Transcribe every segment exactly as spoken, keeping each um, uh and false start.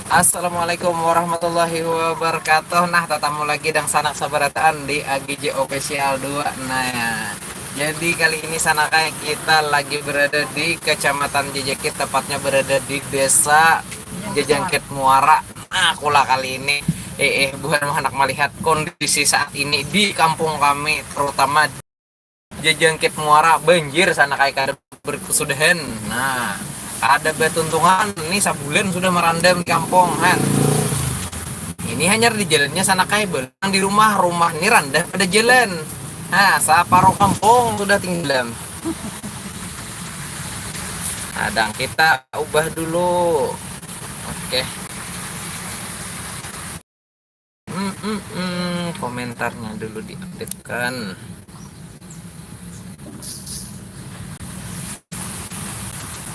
Assalamualaikum warahmatullahi wabarakatuh. Nah, tatamu lagi dang sanak sabarataan di A G J Official dua. Nah, jadi kali ini sanak ai kita lagi berada di Kecamatan Jejengkit, tepatnya berada di Desa Jejengkit Muara. Nah, kula kali ini, eh, eh, buhan handak malihat kondisi saat ini di kampung kami, terutama Jejengkit Muara, banjir sanak ai kada berkesudahan. Nah, kada batuntungan ni, sabulan sudah marandam di kampung, han. Ini hanyar di jalannya sanak ai, balang di rumah, rumah ni randah pada jalan. Nah, saparuh kampung sudah tinggalam. Nah, dang kita ubah dulu. Oke. Hmm, hmm, hmm, komentarnya dulu diaktifkan.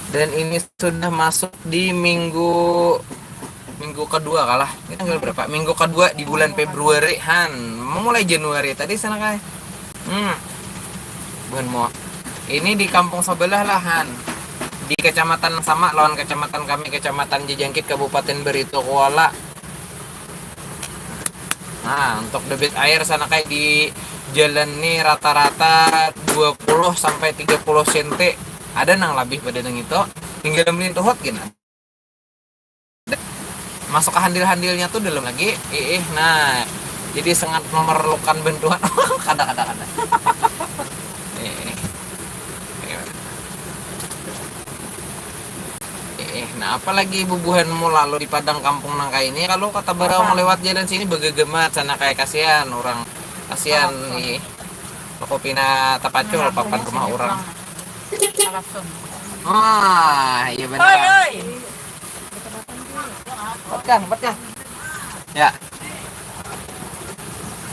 Dan ini sudah masuk di minggu, minggu kedua kalah. Ini tanggal berapa? Minggu kedua di bulan Februari, han. Memulai Januari tadi sanak ai. Hmm. Buhan mau. Ini di kampung sebelah lah, han. Di kecamatan sama lawan kecamatan kami, Kecamatan Jejengkit, Kabupaten Barito Kuala. Nah, untuk debit air sanak ai di jalan ni rata-rata dua puluh sampai tiga puluh senti. Ada nang labih pada nang itu. Tinggal melintuhut gin. Masuk ke handil-handilnya tuh dalam lagi. Ih, ih, nah. Jadi sangat memerlukan bantuan. Kada, kada, kada. Eh, eh. Eh, eh, nah, apalagi bubuhanmu lalu di padang kampung nang kaini, kalau kata barau melewat jalan sini, begegemat sanak ai, kasihan orang, kasihan nih. Aku pina tapacul papan rumah orang. Wah, iya benar. Empat kah? Empat kah? Ya.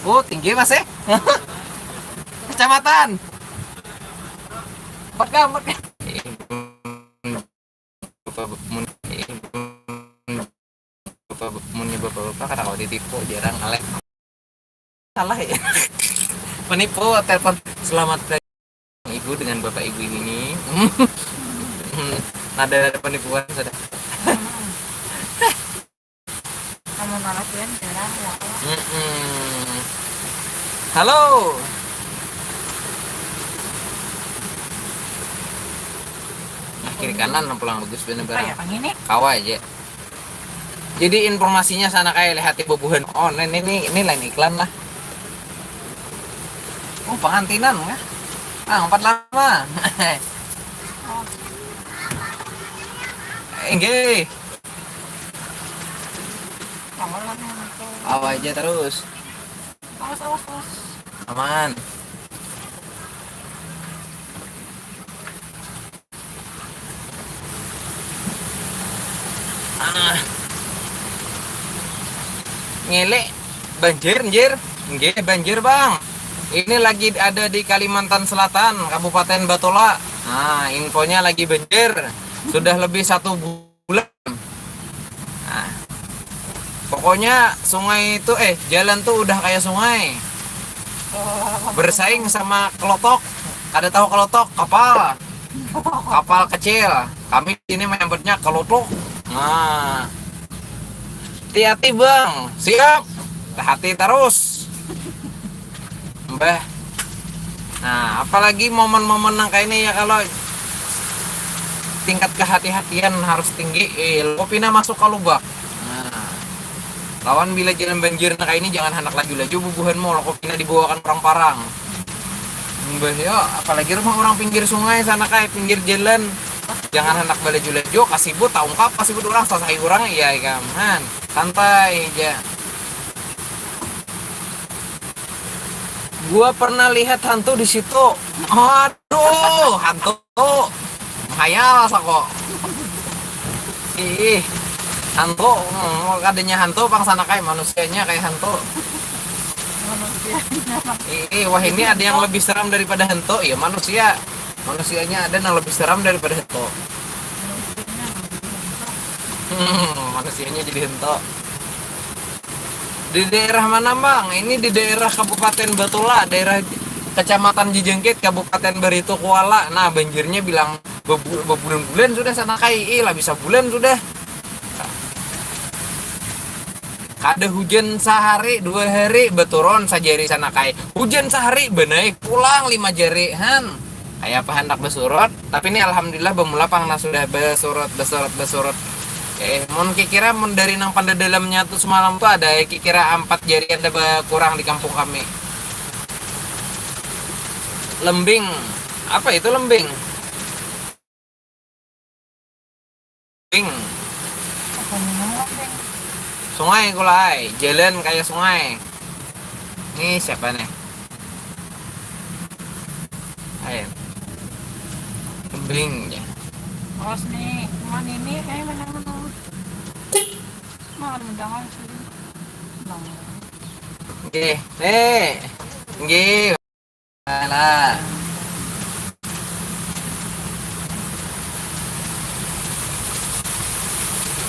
Oh, tinggi, Mas, eh. Kecamatan. Empat kah? Empat kah? Bapak, mun, bapak, munnya bapak-bapak kada kawa ditipu, jarang, alek. Salah ya. Penipu, telepon. Selamat pagi, Ibu, dengan Bapak Ibu ini. Nada penipuan sudah. Kamu nolak bulan jarang ya. Mm-mm. Halo. Nah, kiri kanan pulang bagus bener. Apa ya, barang pang ini? Kawa aja. Jadi informasinya sanak ai, lihati bubuhan. Oh, ini, ini, ini lain iklan lah. Oh, pengantinan kah? Ah, empat lama. Enggak. Awas aja terus. Awas, awas, awas. Aman. Ah. Ngelek banjir, anjir. Nggih, banjir, Bang. Ini lagi ada di Kalimantan Selatan, Kabupaten Batola. Nah, infonya lagi banjir. Sudah lebih satu bulan. Nah, pokoknya sungai itu, eh, jalan tuh udah kayak sungai. Bersaing sama kelotok. Kada tahu kelotok, kapal. Kapal kecil. Kami ini menyebutnya kelotok. Nah. Hati-hati, Bang. Siap. Hati terus. Mbah. Nah, apalagi momen-momen nang kayak ini ya, kalau tingkat kehati-hatian harus tinggi. Eh, lo pina masuk ke lubak. Nah, lawan bila jalan banjir nang kayak ini, jangan handak laju-laju bubuhan mau, lo pina dibawakan orang parang. Mbah ya, apalagi rumah orang pinggir sungai sana, kayak pinggir jalan. Jangan handak balaju-laju, kasibut, taungkap kasibut orang, sasahi orang, iya, iya, man. Santai aja. Gua pernah lihat hantu di situ. Aduh, hantu. Hayal sako. Ih, hantu. Hmm, kadanya hantu pang sana, kayak manusianya kayak hantu. Manusianya. Ih, wah, ini ada yang lebih seram daripada hantu, ya manusia. Manusianya ada yang lebih seram daripada hantu. Hmm, manusianya jadi hantu. Di daerah mana, Bang? Ini di daerah Kabupaten Batola, daerah Kecamatan Jejengkit, Kabupaten Barito Kuala. Nah, banjirnya bilang bebu-, bebulan-bulan sudah sana, kai. Ih, lah bisa bulan sudah. Ada hujan sahari dua hari beturun sajari sana kai. Hujan sahari benaik pulang lima jari han. Kayak apa hendak besurut. Tapi ini alhamdulillah bemula pang nah sudah besurut besurut besurut. Eh, mun kikira mun dari nang pada dalamnya tuh semalam tuh ada kikira empat jari ada kurang di kampung kami. Lembing. Apa itu lembing? Ping. Sungai kulai, jalan kayak sungai. Ini siapa nih? Ayo. Bling ya. Awas nih, cuman ini kayak mana mana. Makan mendangan sih. Oke, nih. Oke. Nah,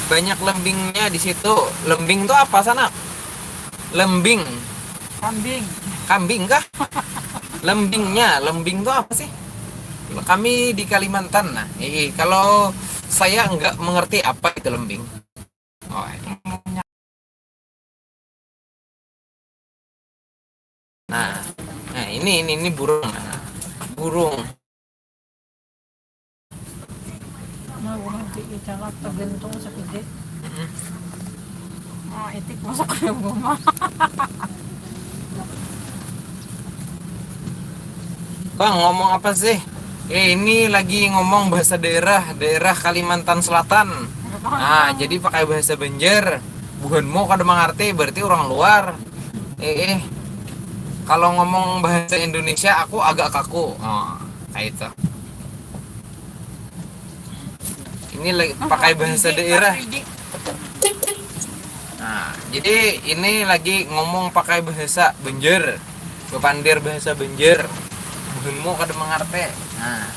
banyak lembingnya di situ. Lembing tuh apa sana? Lembing. Kambing. Kambing kah? Lembingnya, lembing tuh apa sih? Kami di Kalimantan nah. Eh, kalau saya nggak mengerti apa itu lembing. Oh, nah, nah ini ini ini burung. Nah, burung. Nah, burung di calak tergantung segede. Mm-mm. Nah, itik masuk ke rumah. Bang, ngomong apa sih? Eh, ini lagi ngomong bahasa daerah, daerah Kalimantan Selatan. Nah, jadi pakai bahasa Banjar. Buhanmu kada mengerti, berarti orang luar. Eh, eh. Kalau ngomong bahasa Indonesia, aku agak kaku. Oh, kayak itu. Ini lagi pakai bahasa daerah. Nah, jadi ini lagi ngomong pakai bahasa Banjar. Bepandir bahasa Banjar. Buhanmu kada mengerti. Nah.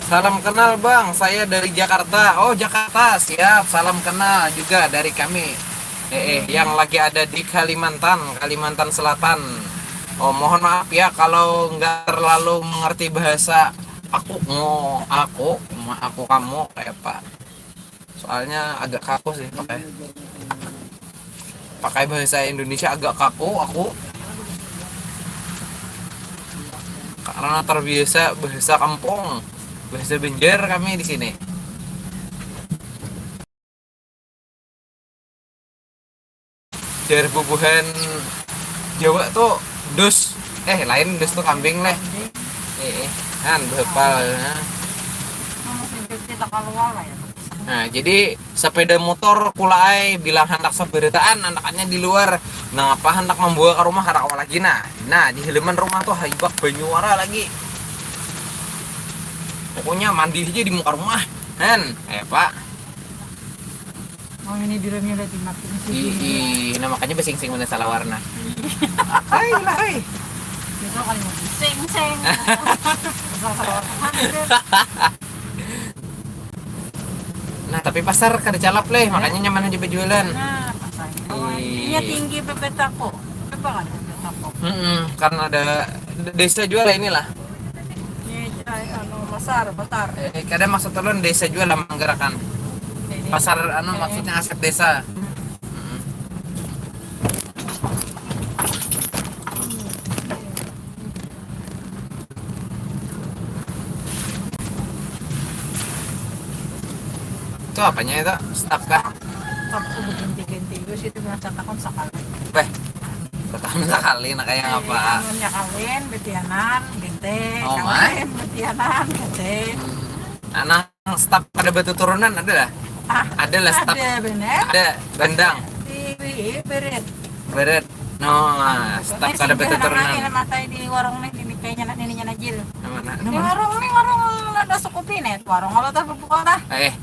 Salam kenal bang, saya dari Jakarta. Oh Jakarta, siap. Salam kenal juga dari kami. Eh, eh, yang lagi ada di Kalimantan, Kalimantan Selatan. Oh mohon maaf ya kalau nggak terlalu mengerti bahasa aku, ngo, aku, ma- aku kamu kayak apa. Soalnya agak kaku sih pakai pakai bahasa Indonesia agak kaku aku karena terbiasa bahasa kampung, bahasa Banjar kami di sini. Jar bubuhan Jawa tuh dus, eh lain dus tuh kambing leh. Eh, eh. Kan bapal nah. Nah, jadi sepeda motor kulaai bilang hendak seberataan anakannya di luar. Nangapa hendak membawa ke rumah kada kawa lagi nah. Nah, di halaman rumah tuh haibak banyu wara lagi. Pokoknya mandi aja di muka rumah. Hen, eh Pak. Oh ini birunya udah dimatiin sih. Ih, nah makanya besingsing mana salah warna. Hai lah hai. Itu kali mau sing sing. Salah warna. Nah tapi pasar kada calap leh, makanya nyaman aja berjualan. Nah, pasarnya. Iya. Tinggi bebet aku. Berapa kan bebet aku? Mm-mm, karena ada desa jual lah inilah. Ini anu pasar, pasar. Eh, kada maksud ulun desa jual lah manggarakan. Pasar anu maksudnya aset desa. Mm-mm. Itu apanya itu? Staf kah? Staf tuh berganti-ganti. Gue sih itu bilang satu tahun sekali. Weh, setahun sekali nah kayak apa? Anu nya kawin, betianan, ganti. Oh, kawin, betianan, ganti. Hmm. Anak staf kada batuturunan ada lah? Ah, ada lah staf. Ada bener. Ada bandang. Di W I beret. Beret. No, nah, staf kada batuturunan. Ini matai di warung nih, ini kayaknya nak nininya Najil. Mana? Di warung nih, warung ada sukupi nih, warung apa tuh buka tah? Eh.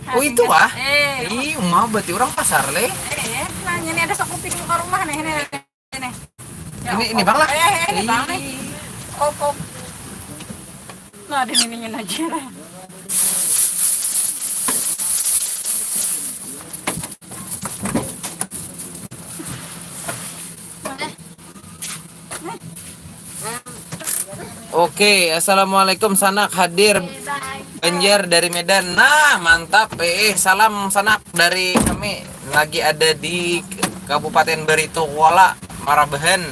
Oh itu ah? Eh. Ih, umah berarti orang pasar leh. Eh, nah ini ada sukupi di muka rumah nih, ini. Ini. Ini ini bang lah. Eh, eh, ini bang nih. Kop kop. Nah, ada nininya Najil. Oke, assalamualaikum sanak, hadir Banjar dari Medan. Nah, mantap. Eh, eh, salam sanak dari kami. Lagi ada di Kabupaten Barito Kuala, Marabahan.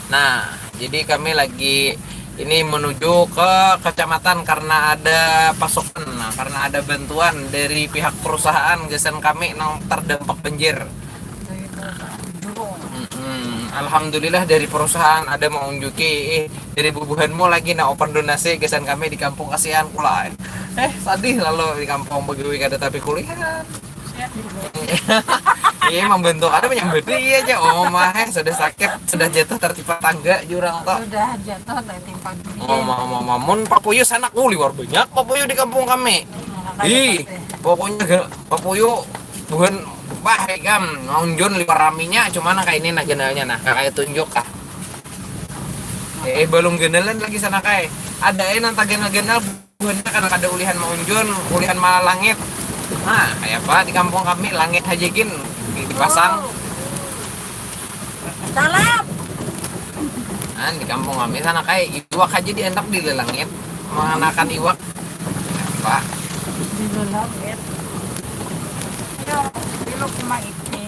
Nah, jadi kami lagi ini menuju ke kecamatan karena ada pasukan, nah, karena ada bantuan dari pihak perusahaan gasan kami nang terdampak banjir. Mm-mm. Alhamdulillah dari perusahaan ada maunjuki, eh, dari bubuhanmu lagi nah open donasi gasan kami di kampung, kasihan pula. Eh, sadih lalu di kampung begawi kada tapi kuliah. Iya, membantu ada menyambut iya aja. Oh, mah, eh, sudah sakit, sudah jatuh tertimpa tangga jurang toh. Sudah jatuh tertimpa bukit. Oh, mah, mah, mah. Mun papuyu sanak, uh, liwar banyak papuyu di kampung kami. Nah, ih, pokoknya ga-, papuyu buhan bah ikam maunjun liwar raminya, cuma nang kayak ini nah ganalnya nah, kakak tunjuk kah. Eh, belum ganalan lagi sanak ai. Ada eh nang taganal-ganal. Buhannya kada, kada ulihan maunjun, ulihan malangit. Nah, kayak apa di kampung kami, langit haja gin di-, dipasang. Salam. Nah, di kampung kami sanak ai iwak haja diandak di lelangit, manganakan iwak. Apa? Di lelangit. Yo, di lukma ini.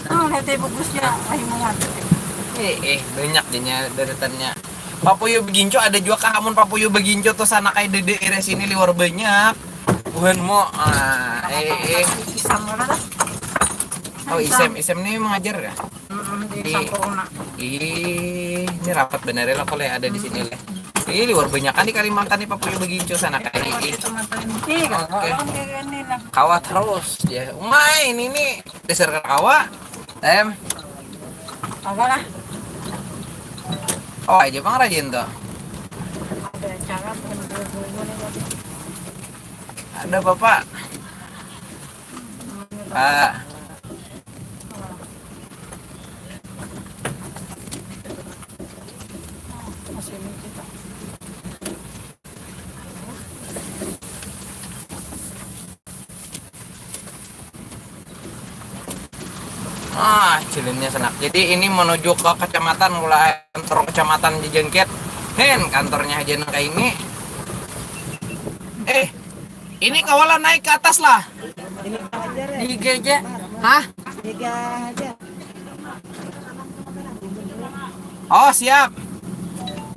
Oh, lihat ibu Gusnya, wah, imungan. Eh, eh, banyak jadinya deretannya. Papuyu beginco ada juga kah? Amun papuyu beginco tuh sanak ai di daerah sini liwar banyak. Buhan mo, ah, eh, eh. Isam mana dah? Oh, Isam. Isem, Isem nih mengajar ya? Mm-mm, di Di Sampurna. Ih, ini rapat bener ya lah kalau ada di sini lah. Ih, liwar banyak kan di Kalimantan nih papuyu beginco sanak ai. Ih. Itu mata ini. Ih, oke. Orang kayak gini lah. Kawa terus ya. Umai, ini nih dasar kawa. Em. Apa lah? Oh, aja Bang Rajin tuh. Ada acara bukan dua-duanya nih, Bang. Ada Bapak. Ah. Masih ini kita. Ah, cilinnya sanak. Jadi ini menuju ke kecamatan, mulai kantor kecamatan Jejengket. Hen, kantornya aja nang kayak ini. Eh, ini kawalan naik ke atas lah. Ini aja. Di I G aja. Hah? Tiga aja. Oh, siap.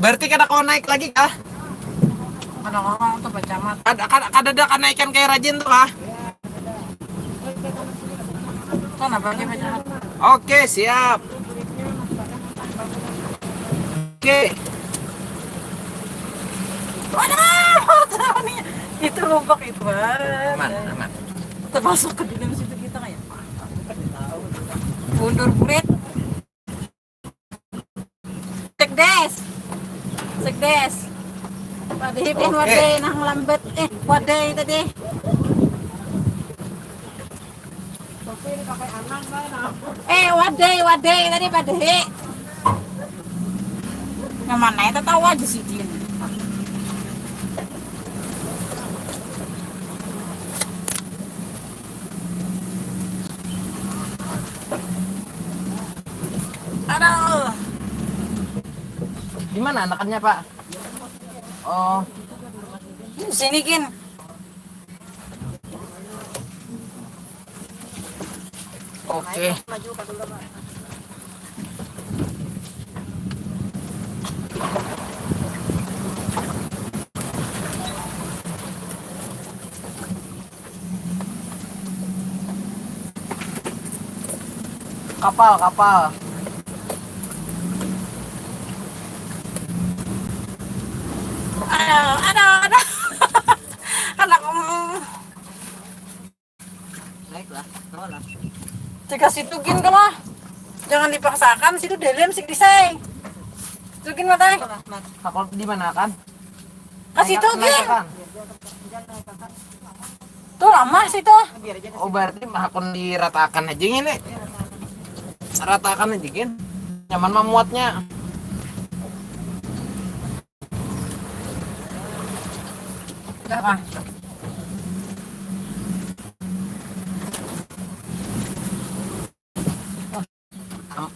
Berarti kada kawa naik lagi kah? Kada kawa tuh, bacamat. Kada, kada, kada ada kanaikan kayak Rajin tuh kah? Tuh, nah, bagi bacamat. Oke, siap. Oke. Waduh, itu lubang itu, Bang. Aman, aman. Termasuk ke dalam situ kita kayak, mundur, burit. Cek des. Cek des. Wadai, pin, oke. Wadai nang lambat. Eh, wadai tadi. Eh, wadai, wadai tadi, wadai. Nang mana itu tawa di sini. Aduh. Di mana anakannya, Pak? Oh. Sini, Kin. Oke. Kapal, kapal. Aduh, aduh, aduh. Anak, mm. Naiklah, naiklah. Cika situ gin kalah. Jangan dipaksakan, situ dalam sih disai. Situ gin matai. Aku di mana kan? Ke situ gin. Naik, naik, kan? Tuh lama situ. Oh, berarti hakun diratakan aja ini. Ratakan aja gin. Nyaman memuatnya. Udah, Kak.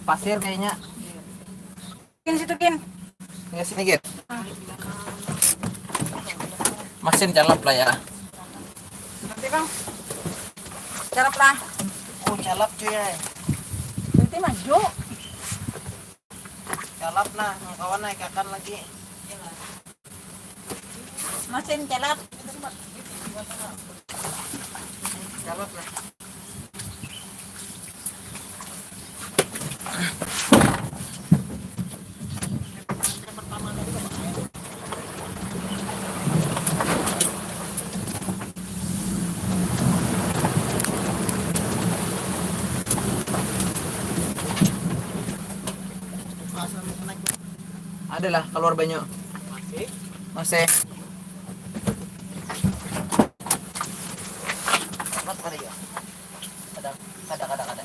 pasir kayaknya. Kin, situ, Kin. Ya, sini, Kin. Masin calap lah ya. Nanti, Bang. Calap lah. Oh, calap cuy ya. Nanti maju. Calap nah, kawan naik akan lagi. Masin calap. Calap nah. Adalah keluar banyu. Masih. Masih. Empat kali ya. Kada, kada, kada, kada.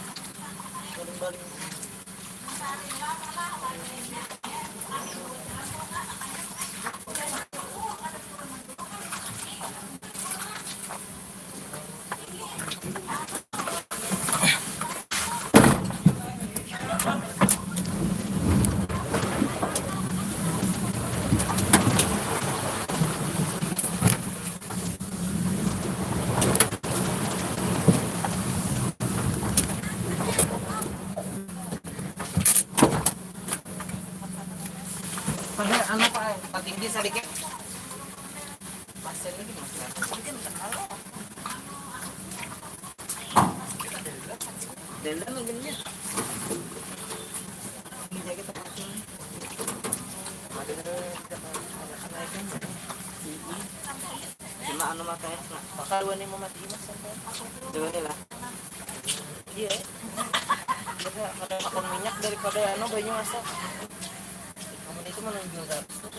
Pada anu, Pak, patinggi sadikit. Pasir lagi, Mas. Mungkin kenal, Pak. Dandan mungkin ya. Ini jaga tempatnya. Ada, ada, ada, ada, ada. Cuma anu mata es nak. Bakal dua ni mau mati mas sampai. Dua ni lah. Iya. Biasa ada makan minyak daripada anu banyu masak. Kamu itu menunjuk habis tuh.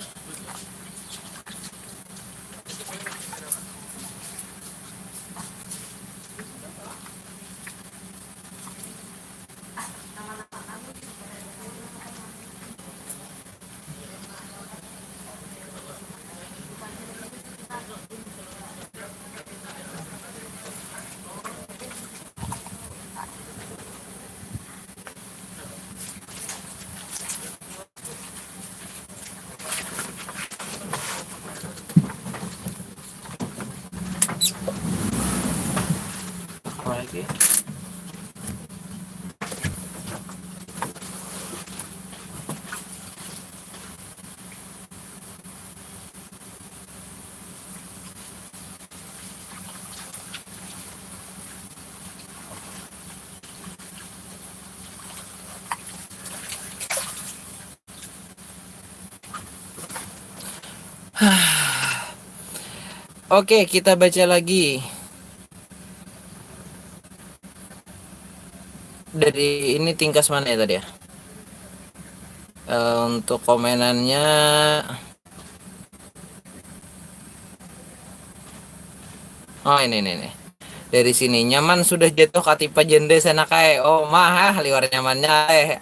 Apa lagi? Oke, kita baca lagi. Dari ini tingkas mana ya tadi ya? Eh, untuk komenannya, oh, ini, ini, ini. Dari sini, nyaman sudah jatuh katipa janda sana kae. Oh, mah, ah, liwar nyamannya, eh.